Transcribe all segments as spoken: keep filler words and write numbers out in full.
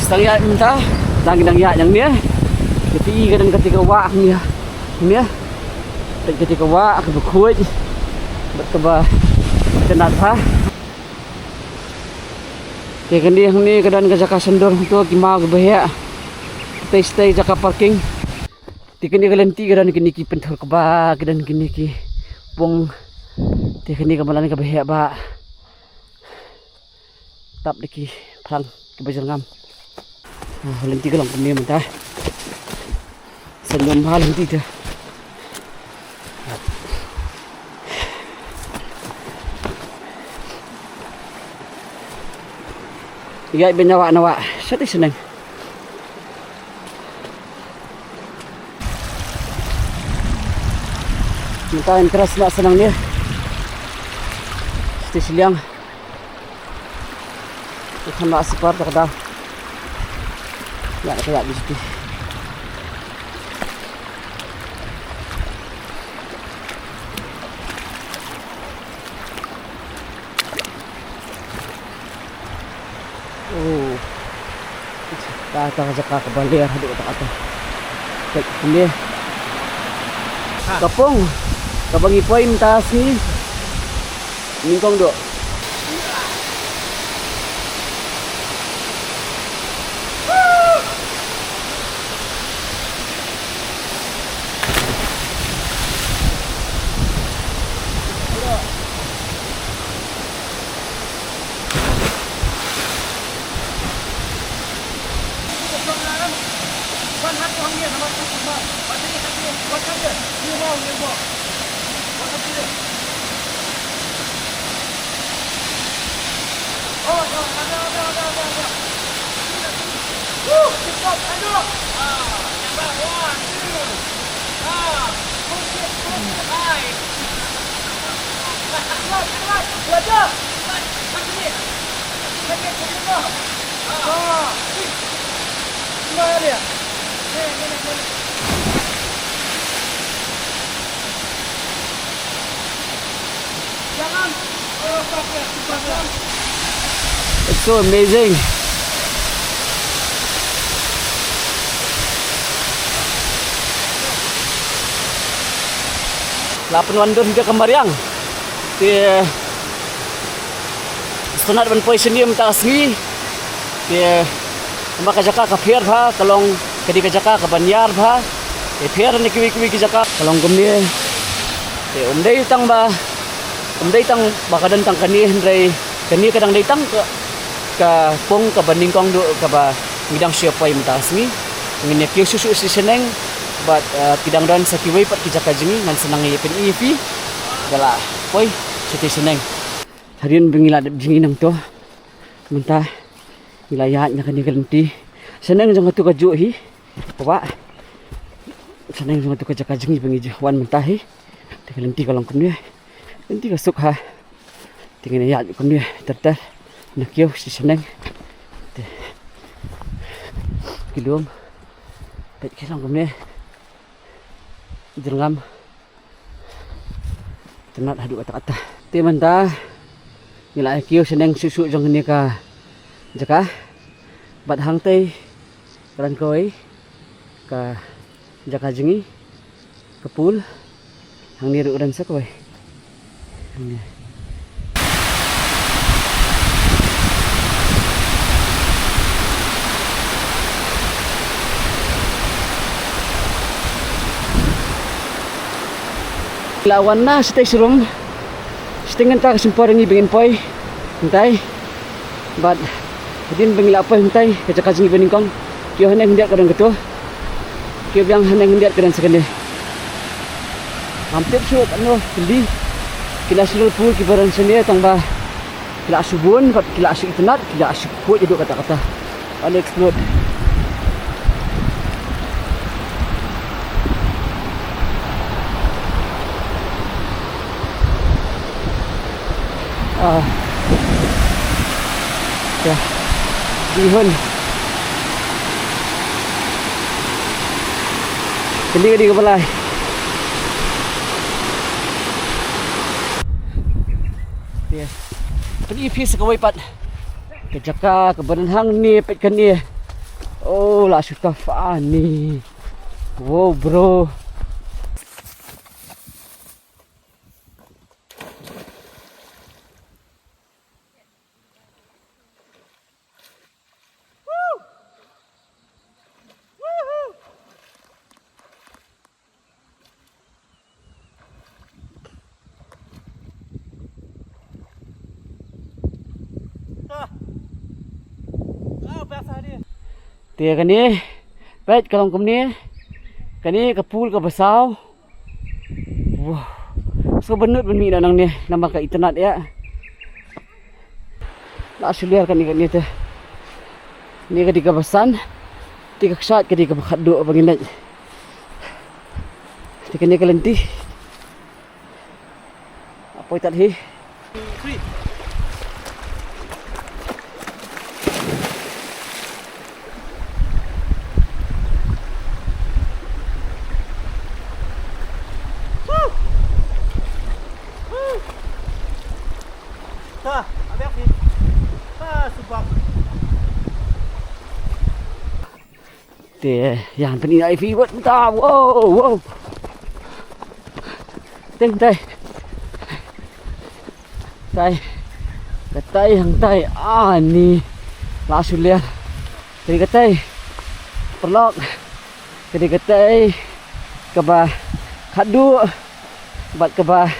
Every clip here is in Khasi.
Sdang ïaid mynta, dang dang ïaid hangne. Ka phi ka don kata ka wah hangne. Hangne. Peit kata ka wah kaba khuid. Bad kaba itynnad bha. Te kane hangne ka don ka jaka sendor hangto ki maw kiba heh. Tei tei jaka parking. Te kane ka lynti ka don kine ki pynthor kba, ka don kine ki pung. Te kane ka malan kaba heh bha. Tap da ki phrang kiba jyrngam. Ah, lynti ka long kumne mynta. Sendom bha lynti te. Ïaid beit na wah na wah. Shatei shaneng. Mynta yn kra sna shaneng ne. Shatei shiliang. Te khan la sipar ta ka daw. Ïa ka ïa bishti. Oh. Ka ta ka jaka kaba ler haduh ta kata. Peit kumne. Ka pung kaba ngi poi mynta sngi. Nyngkong duh. It's so amazing. La pynwan dur hi ka mariang. Te sngewtynnat ban poi shane mynta ka sngi. Te, namar ka jaka ka pher bha, ka long ka dei ka jaka kaba niar bha. Te pher na kiwei kiwei ki jaka ka long kumne. Te ym dei tang ba, ym dei tang ba ka don tang kane, hynrei kane ka dang dei tang ka, ka pung kaba nyngkong duh kaba ngi dang shu poi mynta ka sngi. Ngin ïa kiew shuh shuh sha shaneng bad, eh, ki dang don sa kiwei pat ki jaka jong ngi, ngan sa nang ïa pyni ïa phi. Da la poi shatei shaneng. Hadien ba ngi la dep jngi nangto. Mynta ngi la ïaid na kane ka lynti. Shaneng jong katu ka juh hi. Ka wah. Shaneng jong katu ka jaka jngi ba ngi ju wan mynta hi. Te ka lynti ka long kumne. Lynti ka suk ha. Te ngin ïaid kumne ter ter. Na kiew sha shaneng. Te ki lum. Peit ki long kumne. Jyrngam. Tynnat haduh katta katta. Te mynta ngi la ïa kiew shaneng shuh shuh jong kane ka jaka. Bad hangtei ka don kawei ka jaka jong ngi, ka pool. Hangne ruh ka don sa kawei. Hangne. La wan na shatei sharum. Shatei ngan ta ka shim por ngi ba ngin poi. Mynta. Bad hadien ba ngi la poi mynta ka jaka jong ngi ba nyngkong. Kiew haneng khyndiat ka don kato. Kiew biang haneng khyndiat ka don sa kane. Ngam tip shuh katno tylli ki natural pool kiba don shane tang ba ki la shu bun bad ki la shu itynnat, ki la shu khuid haduh katta katta. Unexplored. Ah. Ya. Bihun. Kane ka dei kaba lai. Ya. Pyni phi sa kawei pat. Ka jaka kaba don hangne, peit kane. Oh, la shu tough ani. Wow, bro. Te kane, peit ka long kumne. Kane ka pool kaba saw. Wow. So bynnud ban mih noh nangne namar ka itynnad ïa. La shu ler kane kane te. Kane ka dei kaba san. Te ka kshaid ka dei kaba khatduh ba ngin leit. Te kane ka lynti. Apoi tat hi. Ta, abek hi. Ta, subak. Te, ïa, pyni ai phi wat mynta. Wow, wow. Teng tai. Tai. Katai hangtai. Ani. La shu ler. Te katai. Paralok. Ka dei katai kaba khatduh bad kaba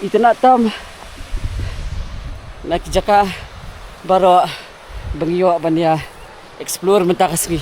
itynnad tam na ki jaka baroh ba ngi ïoh ban ïa explore mynta ka sngi.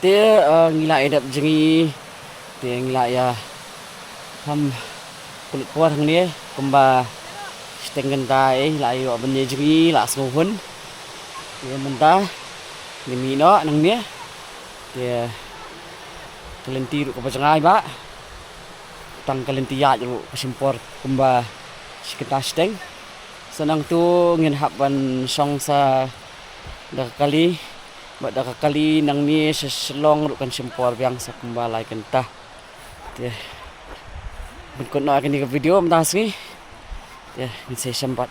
Te, eh, ngi la ïa dep jngi. Te ngi la ïa kham kut por hangne kumba shiteng kynta ei, la ïoh ban ïa jngi, la sngewhun. Te mynta ngi mih noh nangne. Te ka lynti ruh kaba jngai bha. Tang ka lynti ïaid ruh ka shim por kumba shi kynta shiteng. Sa nangtu ngin hap ban shong sa da ka kali. Bad da ka kali nangne sha Shillong ruh kan shim por biang sa kumba lai kynta. Te ban kut noh ïa kane ka video mynta ka sngi. Te ngin sa ïashem pat.